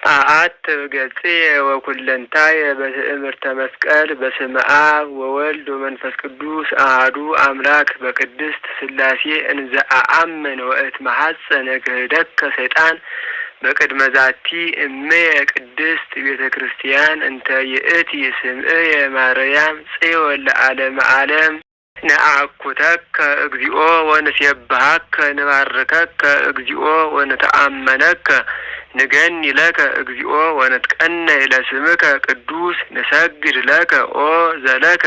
አአትብ ገጽየ ወኩለንታየ በትእምርተ መስቀል በስመ አብ ወወልድ ወመንፈስ ቅዱስ አሐዱ አምላክ በቅድስት ሥላሴ እንዘ አአምን ወእትመሐፀን ክህደከ ሰይጣን በቅድመ ዛቲ እምየ ቅድስት ቤተ ክርስቲያን እንተ ይእቲ ስምእየ ማርያም ጽዮን ለዓለመ ዓለም። ነአኩተከ እግዚኦ ወንሴብሐከ ንባርከከ እግዚኦ ወንተአመነከ ንገኒ ለከ እግዚኦ ወንትቀነይ ለስምከ ቅዱስ ንሰግድ ለከ ኦ ዘለከ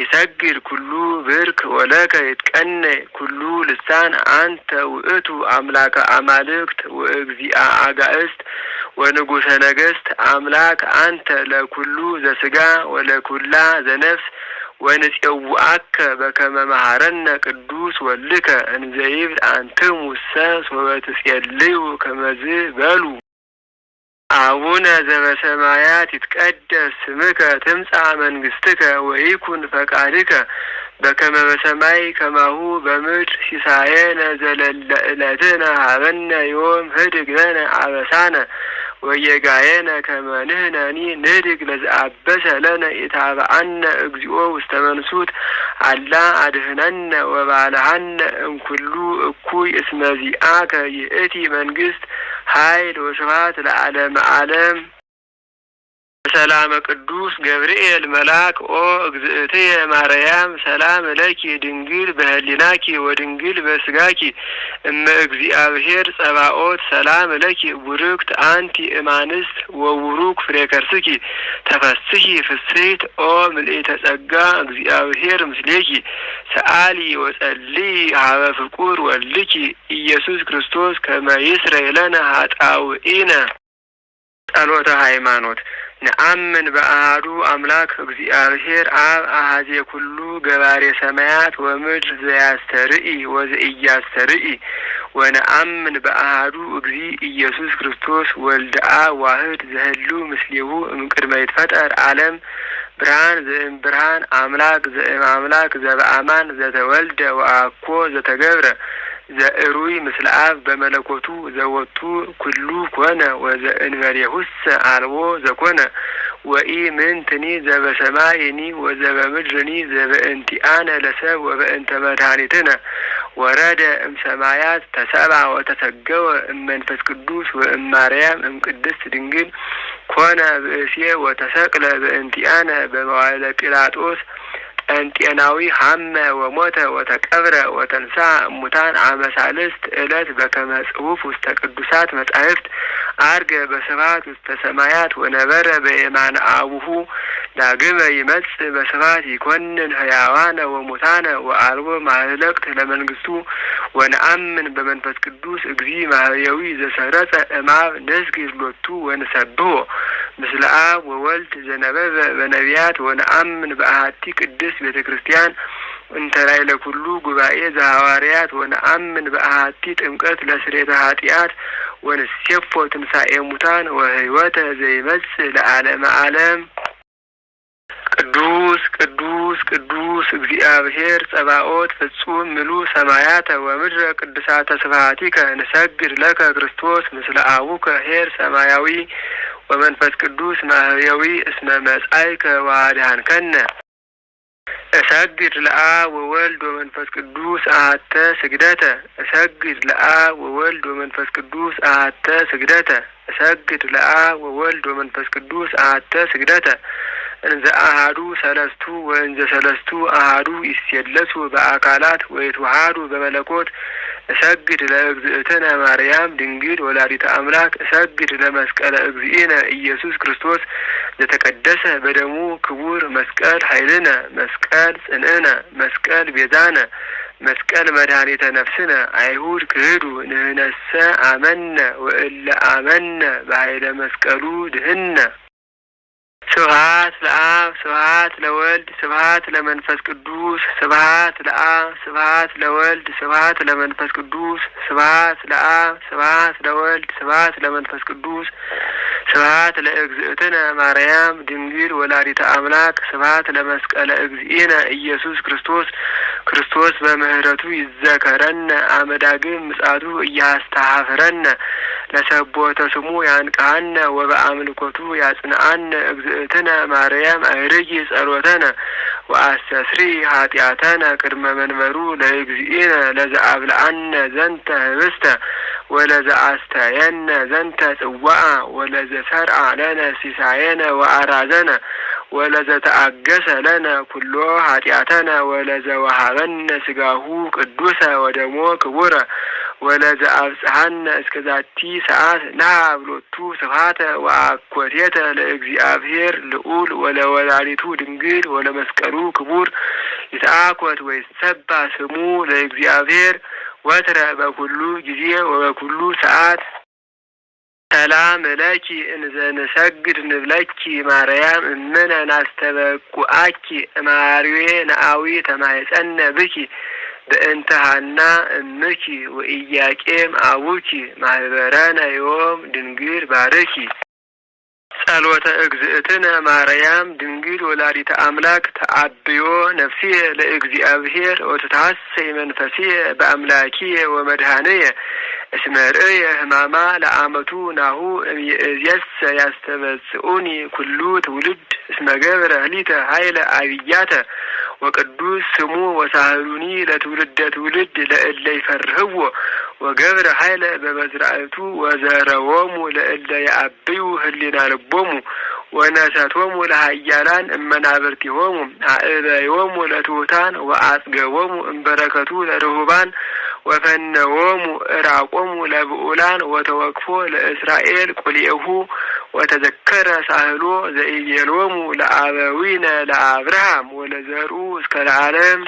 ይሰግድ ኩሉ ብርክ ወለከ ይትቀነይ ኩሉ ልሳን አንተ ውእቱ አምላከ አማልክት ወእግዚአ አጋእስት ወንጉሰ ነገስት አምላክ አንተ ለኩሉ ዘስጋ ወለኩላ ዘነፍስ ወንፄውአከ በከመ መሐረነ ቅዱስ ወልከ እንዘ ይብል አንትሙሰ ሶበ ትጼልዩ ከመዝ በሉ። አቡነ ዘበሰማያት ይትቀደስ ስምከ ትምጻእ መንግስትከ ወይኩን ፈቃድከ በከመ በሰማይ ከማሁ በምድር ሲሳየነ ዘለለ ዕለትነ ሀበነ ዮም ህድግ ለነ አበሳነ ወጌጋየነ ከመ ንሕነኒ ንህድግ ለዘአበሰ ለነ ኢታብአነ እግዚኦ ውስተ መንሱት አላ አድህነነ ወባልሐነ እምኩሉ እኩይ እስመ ዚአከ ይእቲ መንግስት ኃይል ወስብሐት ለዓለመ ዓለም። ሰላመ ቅዱስ ገብርኤል መልአክ ኦ እግዝእትየ ማርያም ሰላም ለኪ ድንግል በህሊናኪ ወድንግል በስጋኪ እመ እግዚአብሔር ጸባኦት ሰላም ለኪ ቡርክት አንቲ እማንስት ወቡሩክ ፍሬ ከርስኪ ተፈስሒ ፍስሕት ኦ ምልእተ ጸጋ እግዚአብሔር ምስሌኪ ሰአሊ ወጸልይ ሀበ ፍቁር ወልኪ ኢየሱስ ክርስቶስ ከመ ይስረይ ለነ ኃጣውኢነ። ጸሎተ ሃይማኖት። ነአምን በአሐዱ አምላክ እግዚአብሔር አብ አሐዜ ኩሉ ገባሬ ሰማያት ወምድር ዘያስተርኢ ወዘኢያስተርኢ ወነአምን በአሐዱ እግዚ ኢየሱስ ክርስቶስ ወልደ አብ ዋህድ ዘህልው ምስሌሁ እምቅድመ ይትፈጠር ዓለም ብርሃን ዘእም ብርሃን አምላክ ዘእም አምላክ ዘበአማን ዘተወልደ ወአኮ ዘተገብረ ዘእሩይ ምስለ አብ በመለኮቱ ዘወቱ ኩሉ ኮነ ወዘእንበሬሁሰ አልቦ ዘኮነ ወኢ ምንትኒ ዘበሰማይኒ ወዘበምድርኒ ዘበእንቲአነ ለሰብ ወበእንተ መድኃኒትነ ወረደ እምሰማያት ተሰብአ ወተሰገወ እመንፈስ ቅዱስ ወእማርያም እምቅድስት ድንግል ኮነ ብእሴ ወተሰቅለ በእንቲአነ በመዋዕለ ጲላጦስ ጴንጤናዊ ሀመ ወሞተ ወተቀብረ ወተንሥአ እሙታን አመ ሣልስት ዕለት በከመ ጽሑፍ ውስተ ቅዱሳት መጻሕፍት ዐርገ በስብሐት ውስተ ሰማያት ወነበረ በየማነ አቡሁ ዳግመ ይመጽእ በስብሐት ይኰንን ሕያዋነ ወሙታነ ወአልቦ ማህለቅት ለመንግስቱ ወነአምን በመንፈስ ቅዱስ እግዚ ማህየዊ ዘሰረጸ እምአብ ንስግድ ሎቱ ወንሰብሖ ምስለ አብ ወወልድ ዘነበበ በነቢያት ወነአምን በአሐቲ ቅድስት ቤተ ክርስቲያን እንተ ላዕለ ኩሉ ጉባኤ ዘሐዋርያት ወነአምን በአሐቲ ጥምቀት ለስርየተ ኃጢአት ወንሴፎ ትንሣኤ ሙታን ወሕይወተ ዘይመጽእ ለዓለመ ዓለም። ቅዱስ ቅዱስ ቅዱስ እግዚአብሔር ጸባኦት ፍጹም ምሉእ ሰማያተ ወምድረ ቅዱሳተ ስብሐቲከ ንሰግድ ለከ ክርስቶስ ምስለ አቡከ ኄር ሰማያዊ ወመንፈስ ቅዱስ ማህየዊ እስመ መጻእከ ወአድኀንከነ። እሰግድ ለአብ ወወልድ ወመንፈስ ቅዱስ አሐተ ስግደተ እሰግድ ለአብ ወወልድ ወመንፈስ ቅዱስ አሐተ ስግደተ እሰግድ ለአብ ወወልድ ወመንፈስ ቅዱስ አሐተ ስግደተ እንዘ አሐዱ ሰለስቱ ወእንዘ ሰለስቱ አሐዱ ይሴለሱ በአካላት ወይትወሃዱ በመለኮት እሰግድ ለእግዝእትነ ማርያም ድንግል ወላዲተ አምላክ እሰግድ ለመስቀለ እግዚእነ ኢየሱስ ክርስቶስ ዘተቀደሰ በደሙ ክቡር መስቀል ኃይልነ መስቀል ጽንዕነ መስቀል ቤዛነ መስቀል መድኃኒተ ነፍስነ። አይሁድ ክህዱ ንሕነሰ አመነ ወእለ አመነ በኃይለ መስቀሉ ድህነ። ስብሐት ለአብ ስብሐት ለወልድ ስብሐት ለመንፈስ ቅዱስ ስብሐት ለአብ ስብሐት ለወልድ ስብሐት ለመንፈስ ቅዱስ ስብሐት ለአብ ስብሐት ለወልድ ስብሐት ለመንፈስ ቅዱስ ስብሐት ለእግዝእትነ ማርያም ድንግል ወላዲተ አምላክ ስብሐት ለመስቀለ እግዚእነ ኢየሱስ ክርስቶስ። ክርስቶስ በምህረቱ ይዘከረነ አመ ዳግም ምጽአቱ ኢያስተኀፍረነ። ለሰቦተ ስሙ ያንቅሃነ ወበአምልኮቱ ያጽንአነ። እግዝእትነ ማርያም አይርጊ ጸሎተነ ወአስተስሪ ኃጢአተነ ቅድመ መንበሩ ለእግዚእነ ለዘአብልዓነ ዘንተ ህብስተ ወለዘአስተየነ ዘንተ ጽዋአ ወለዘሰርአ ለነ ሲሳየነ ወአራዘነ ወለዘተአገሰ ለነ ኩሎ ኃጢአተነ ወለዘወሃበነ ስጋሁ ቅዱሰ ወደሞ ክቡረ ወለዘአብጽሐነ እስከ ዛቲ ሰዓት ነሃብ ሎቱ ስብሐተ ወአኮቴተ ለእግዚአብሔር ልዑል ወለወላዲቱ ድንግል ወለመስቀሉ ክቡር ይትአኮት ወይሰባ ስሙ ለእግዚአብሔር ወትረ በኩሉ ጊዜ ወበኩሉ ሰዓት። ሰላም ለኪ እንዘ ንሰግድ ንብለኪ ማርያም እምነ ናስተበቁአኪ እማርዌ ነአዊ ተማይጸነ ብኪ በእንተ ሐና እምኪ ወኢያቄም አቡኪ ማህበረነ ዮም ድንግል ባርኪ። ጸሎተ እግዝእትነ ማርያም ድንግል ወላዲተ አምላክ ተአብዮ ነፍስየ ለእግዚአብሔር ወትትሐሰይ መንፈስየ በአምላኪየ ወመድኃኒየ እስመ ርእየ ሕማማ ለአመቱ ናሁ እምይእዜሰ ያስተበጽኡኒ ኩሉ ትውልድ እስመ ገብረ ኅሊተ ኃይለ አብያተ ወቅዱስ ስሙ ወሳህሉኒ ለትውልደ ትውልድ ለእለ ይፈርህዎ ወገብረ ኃይለ በመዝራእቱ ወዘረዎሙ ለእለ የአብዩ ህሊና ልቦሙ ወነሰቶሙ ለሃያላን እመናብርቲሆሙ አእበዮሙ ለትሑታን ወአጽገቦሙ እምበረከቱ ለርሁባን ወፈነዎሙ እራቆሙ ለብኡላን ወተወክፎ ለእስራኤል ቁልኤሁ ወተዘከረ ሳህሎ ዘኢቤሎሙ ለአበዊነ ለአብርሃም ወለዘርኡ እስከ ለዓለም።